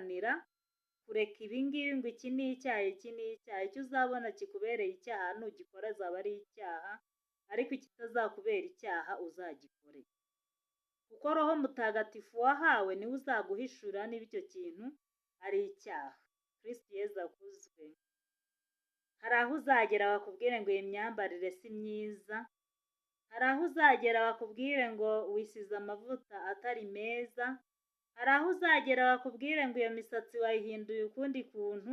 Guharanira kureka ibingibi ngo iki ni icyaha, iki ni icyaha. Icyo uzabona kikubereye icyaha nugikora azaba ari icyaha, ariko ikitazakubera icyaha uzagikore, kuko Roho Mutagatifu wahawe niwe uzaguhishurira niba icyo kintu ari icyaha. Kristu Yezu akuzwe. Hari aho uzagera bakubwire ngo iyi myambarire si myiza, hari aho uzagera bakubwire ngo wisize amavuta atari meza, hari aho uzagera bakubwire ngo iyo misatsi wayihinduye ukundi kuntu.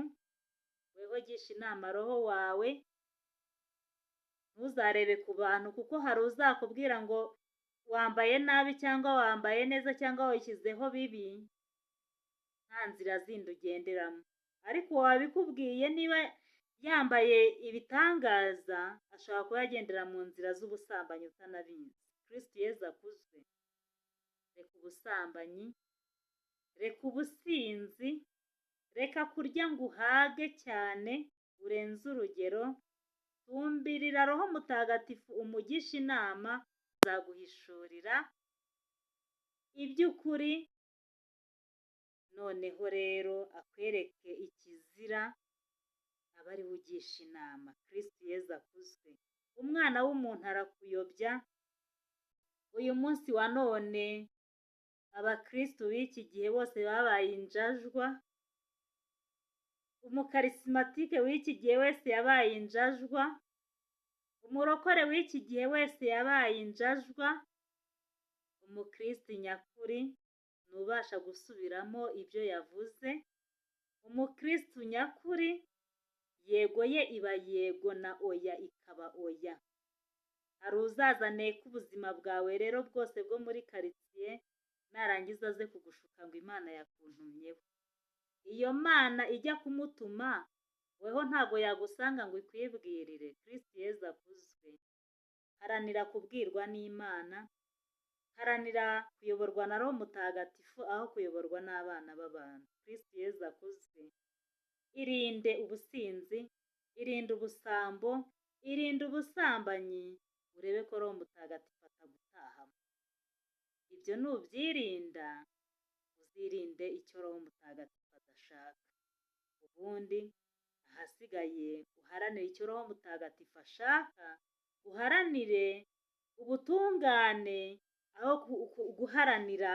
Weho gisha inama roho wawe, ntuzarebe ku bantu, kuko hari uzakubwira ngo wambaye nabi cyangwa wambaye neza cyangwa wishyizeho bibi, nta nzira zindi ugenderamo. Ariko uwabikubwiye niba yambaye ibitangaza, ashobora kuba yagendera mu nzira z'ubusambanyi utanabizi. Kristu Yezu akuzwe. Reka ubusambanyi, reka ubusinzi, reka kurya ngo uhage cyane urenze urugero. Tumbirira Roho Mutagatifu umugishe inama, azaguhishurira iby'ukuri. Noneho rero akwereke ikizira, aba ariwe ugisha inama. Kristu Yezu akuzwe. Umwana w'umuntu arakuyobya. Uyu munsi wa none abakristu b'iki gihe bose babaye injajwa, umukarisimatike w'iki gihe wese yabaye injajwa, umurokore w'iki gihe wese yabaye injajwa. Umukristu nyakuri ni ubasha gusubiramo ibyo yavuze. Umukristu nyakuri yego ye iba yego na oya ikaba oya. Hari uzaza aneka ubuzima bwawe rero bwose bwo muri karitsiye, narangiza aze kugushuka ngo Imana yakuntumyeho. Iyo Mana ijya kumutuma, weho ntabwo yagusanga ngo ikwibwirire. Kristu Yezu akuzwe. Haranira kubwirwa n'Imana, haranira kuyoborwa na Roho Mutagatifu aho kuyoborwa n'abana b'abantu. Kristu Yezu akuzwe. Irinde ubusinzi, irinde ubusambo, irinde ubusambanyi, urebe ko Roho Mutagatifu atagutahamo. Ibyo nubyirinda, uzirinde icyo Roho Mutagatifu adashaka. Ubundi ahasigaye uharanire icyo Roho Mutagatifu ashaka, uharanire ubutungane aho guharanira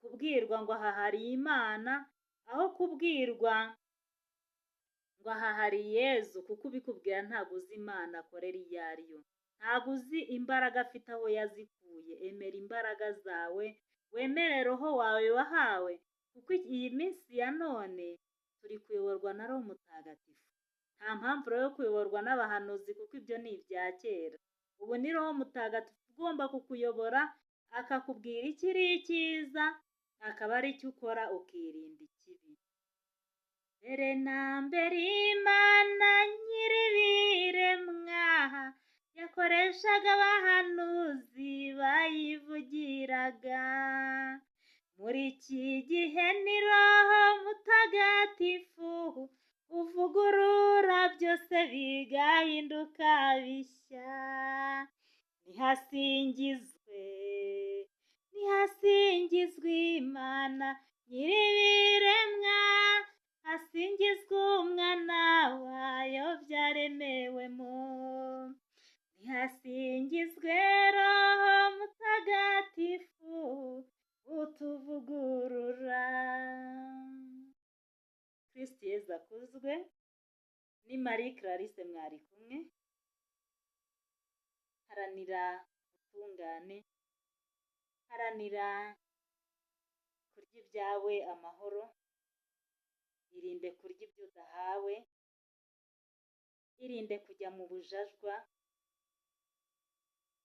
kubwirwa ngo aha hari Imana, aho kubwirwa ngo aha hari Yezu, kuko ubikubwira ntabwo uzi Imana akorera iyo ari yo, ntabwo uzi imbaraga afite aho yazikuye. Emera imbaraga zawe, wemere roho wawe wahawe, kuko iyi minsi ya none turi kuyoborwa na Roho Mutagatifu. Nta mpamvu rero yo kuyoborwa n'abahanuzi, kuko ibyo ni ibya kera. Ubu ni Roho Mutagatifu ugomba kukuyobora, akakubwira ikiri icyiza, akaba ari cyo ukora, ukirinda ikibi. Mbere na mbere Imana nyir'ibiremwa yakoreshaga abahanuzi bayivugiraga. Muri iki gihe ni Roho Mutagatifu uvugurura byose bigahinduka bishya. Nihasingizwe, nihasingizwe Imana nyir'ibiremwa, hasingizwe umwana wayo byaremewemo. Nihasingizwe Roho Mutagatifu utuvugurura. Kristu Yezu akuzwe. Ni Marie Clarisse mwari kumwe. Haranira ubutungane, haranira kurya ibyawe amahoro, irinde kurya ibyo udahawe, irinde kujya mu bujajwa,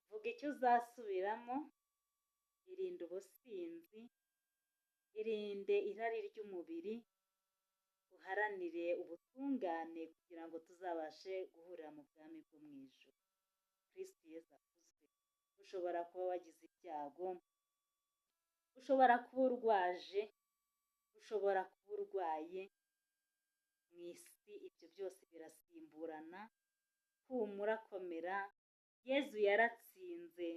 vuga icyo uzasubiramo, irinde ubusinzi, irinde irari ry'umubiri, uharanire ubutungane kugira ngo tuzabashe guhurira mu bwami bwo mu ijuru. Kristu Yezu akuzwe. Ushobora kuba wagize ibyago, ushobora kuba urwaje, ushobora kuba urwaye, mu isi ibyo byose birasimburana. Humura, komera, Yezu yaratsinze.